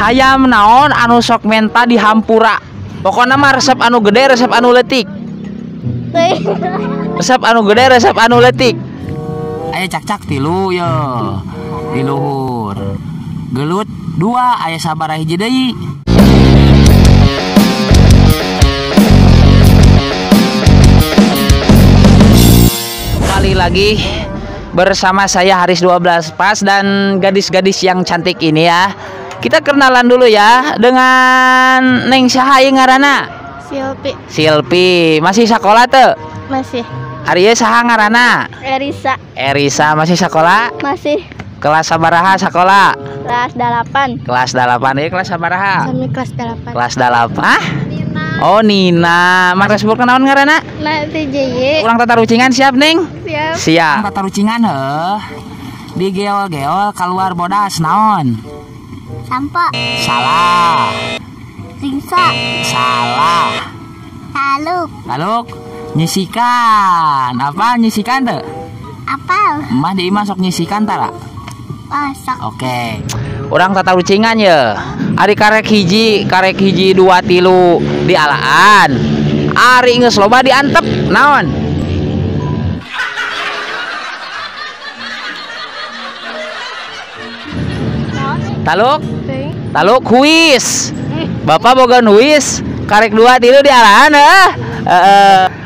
Hayam naon anu sok menta dihampura. Pokokna mah resep anu gede, resep anu leutik. Resep anu gede, resep anu leutik. Aya cakcak tilu yo di luhur. Gelut dua, aya sabaraha hiji deui. Kembali lagi bersama saya Haris 12 Pas dan gadis-gadis yang cantik ini ya. Kita kenalan dulu ya dengan Neng saha ieu ngaranna? Silpi. Silpi, masih sekolah teu? Masih. Ari ieu saha ngaranna? Erisa. Erisa masih sekolah? Masih. Kelas sabaraha sekolah? Kelas 8. Kelas 8, ieu kelas sabaraha? Sami kelas 8. Kelas 8. Ah? Nina. Oh, Nina. Mangga sebutkeun naon ngaranna? Nanti JY. Urang tatarucingan siap, Neng? Siap. Siap. Tatarucingan heuh. Digeol-geol keluar bodas naon? Sampo. Salah. Ringsa. Salah. Taluk. Taluk. Nyisikan. Apa nyisikan tuh? Apal. Mah di imah sok nyisikan tara? Masak. Oke. Urang tatarucingan ya. Ari karek hiji dua tilu dialaan. Ari geus loba diantep naon? Taluk? Taluk huis. Bapak boga huis, karek dua tilu dialaan heuh.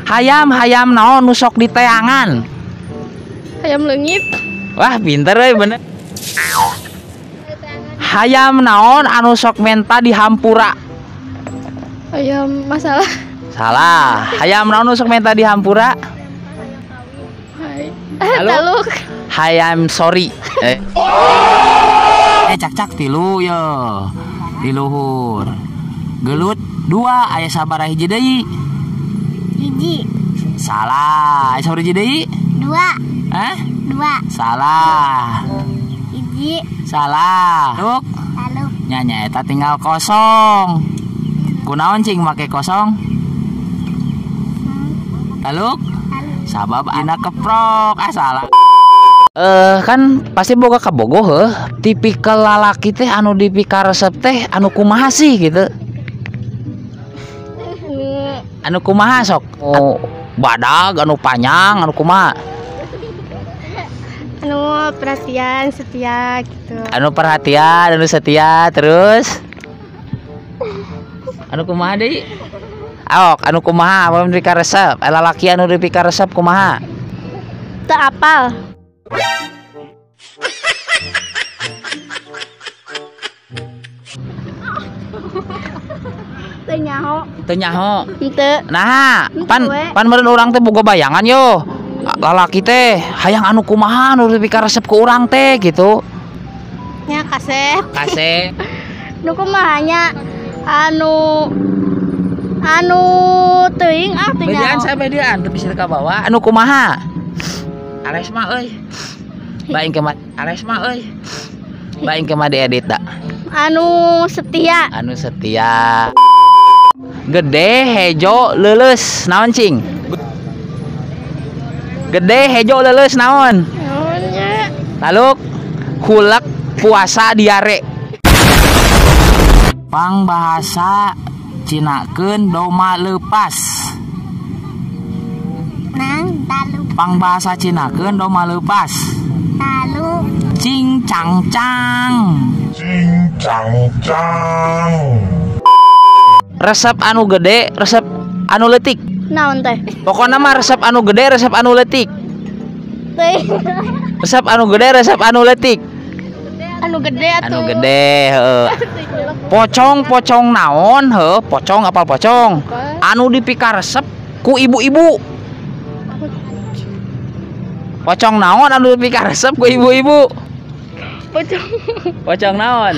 Hayam naon nu sok diteangan? Hayam leungit. Wah, pinter euy bener. Hayam naon anu sok menta dihampura? Hayam masalah. Salah. Hayam naon nu sok menta dihampura? Hai. Taluk. Hayam sorry. Cakcak tilu yo di luhur. Gelut dua, aya sabaraha hiji deui? Hiji. Salah. Aya sabaraha hiji deui? Dua. Hah? Dua. Salah. Hiji. Salah. Taluk. Taluk. Nya eta tinggal kosong. Kunaon cing make kosong? Taluk. Sabab dina keprok. Ah salah. Kan pasti boga kabogoh heuh. Tipikal lalaki teh anu dipikaresep teh anu kumaha sih gitu. Anu kumaha sok? Oh, badag anu panjang anu kumaha? Anu perhatian setia gitu. Anu perhatian, anu setia, terus anu kumaha deui? Aok, anu kumaha anu dipikaresep? Lalaki anu dipikaresep kumaha? Teu apal. Teu nyaho. Teu nyaho. Henteu. Nah, pan meureun urang teh boga bayangan yo. Lalaki teh hayang anu kumaha anu dipikaresep ku urang teh gitu. Nya kasep. Kasep. Nu kumaha nya anu teuing ah teu nyaho. Median sampe dian teu bisa ka bawah. Anu kumaha? Ares mah euy. Baing ke Ares mah euy. Baing ke mah diedit da. Anu setia. Anu setia. Gede hejo leuleus naon cing? Gede hejo leuleus naon? Naon nya? Taluk hulek puasa diare. Pang bahasa Cinakeun doma leupas. Nang taluk. Pang bahasa Cinakeun doma leupas. Taluk. Cing cang cang. Cing cang cang. Resep anu gede, resep anu leutik. Naon teh? Pokokna mah resep anu gede, resep anu leutik. Resep anu gede, resep anu leutik. Anu gede atuh. Anu gede, heuh. Pocong-pocong naon heuh, pocong apal pocong. Anu dipikaresep ku ibu-ibu. Pocong naon anu dipikaresep ku ibu-ibu? Pocong. Pocong naon?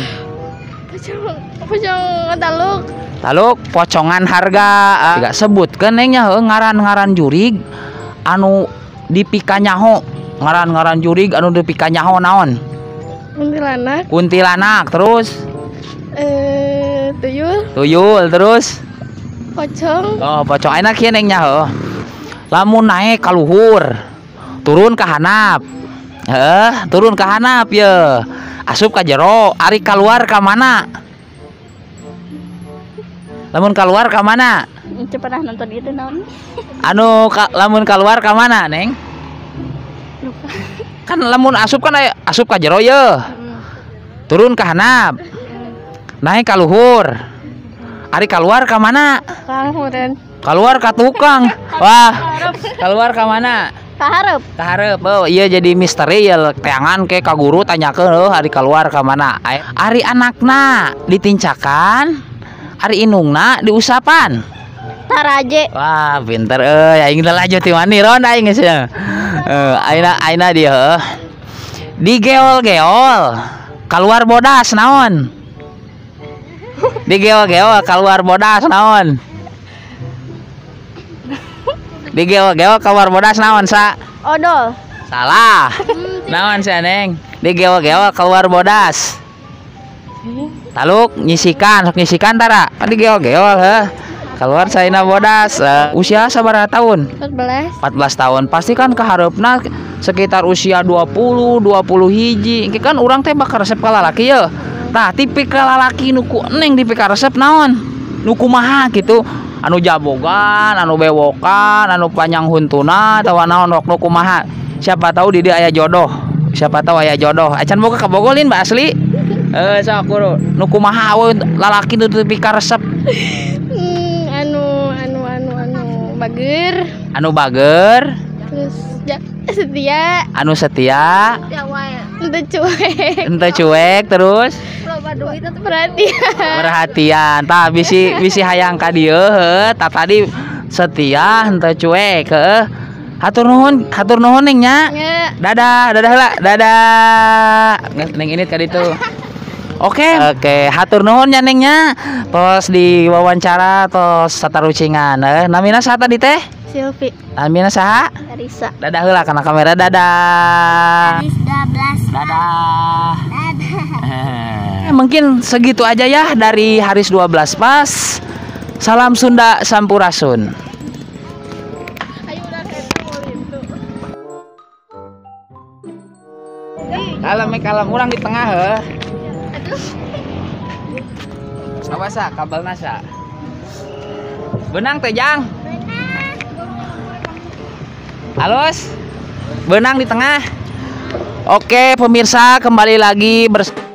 Pocong taluk. Taluk pocongan harga. Tidak sebutkeun neng nya heuh ngaran-ngaran jurig anu dipikanyaho. Ngaran-ngaran jurig anu dipikanyaho naon? Kuntilanak. Kuntilanak terus tuyul. Tuyul terus pocong. Oh, pocong enak ieu neng nya heuh. Lamun naek ka luhur, turun ka handap. Heuh, turun ka handap ye. Asup ka jero, ari kaluar ka mana? Lamun keluar ka mana? Teu pernah nonton itu naon. Anu lamun keluar ka mana, Neng? Lupa. Kan lamun asup kan aya asup ka jero ye. Turun ka handap. Naik ka luhur. Ari keluar ka mana? Ka luhureun. Keluar ka tukang. Wah, keluar ka mana? Ka hareup. Ka hareup. Oh, iya jadi misteri ya teangan ke ka guru tanyakeun heuh ari keluar ka mana. Ari anakna ditincakan, ari indungna diusapan. Taraje. Wah, pinter euy. Aing teh laju ti mani ron aing geus ya. Aina aina dia heuh. Digeol-geol keluar bodas naon? Digeol-geol keluar bodas naon? Digeol-geol keluar bodas naon sa? Odol. Salah. Naon sa Neng? Digeol-geol keluar bodas. Taluk nyisikan, sok nyisikan tara. Kan digeol-geol heuh. Keluar saina bodas. Usia sabaraha tahun? 14. 14 tahun. Pasti kan kehareupna sekitar usia 20, 20 hiji. Engke kan urang teh bakal resep ka lalaki ye. Tah tipikal lalaki nu ku Neng dipikaresep naon? Nu kumaha gitu? Anu jabogan, anu bewokan, anu panjang huntuna atawa naon rok nu kumaha? Siapa tahu di dieu aya jodoh. Siapa tahu aya jodoh. Acan boga kabogolin Mbak asli. Sok guru. Nu kumaha we lalaki nu dipikaresep? Anu anu anu anu bager. Anu bager, Terus ya, setia. Anu setia, Henteu cuek. Henteu cuek terus Loba duit atau perhatian. Perhatian. Tah bisi bisi hayang ka dieu heuh. Tah tadi setia henteu cuek heuh. Hatur nuhun Neng nya. Ya. Dadah, dadah heula, dadah. Nges Neng ini ka ditu. Oke, oke, hatur nuhun nya Neng nya. Tos diwawancara tos satarucingan. Namina saha tadi teh? Silvi. Namina saha? Risa. Dadah heula kana kamera, dadah. 12. Dadah. Mungkin segitu aja ya dari Haris 12 Pas. Salam Sunda Sampurasun. Ayo udah itu. Kalem kalem urang di tengah heuh. Aduh. Awas ah, kabelna sa. Benang teh Jang. Halus. Benang di tengah. Oke, pemirsa kembali lagi bersama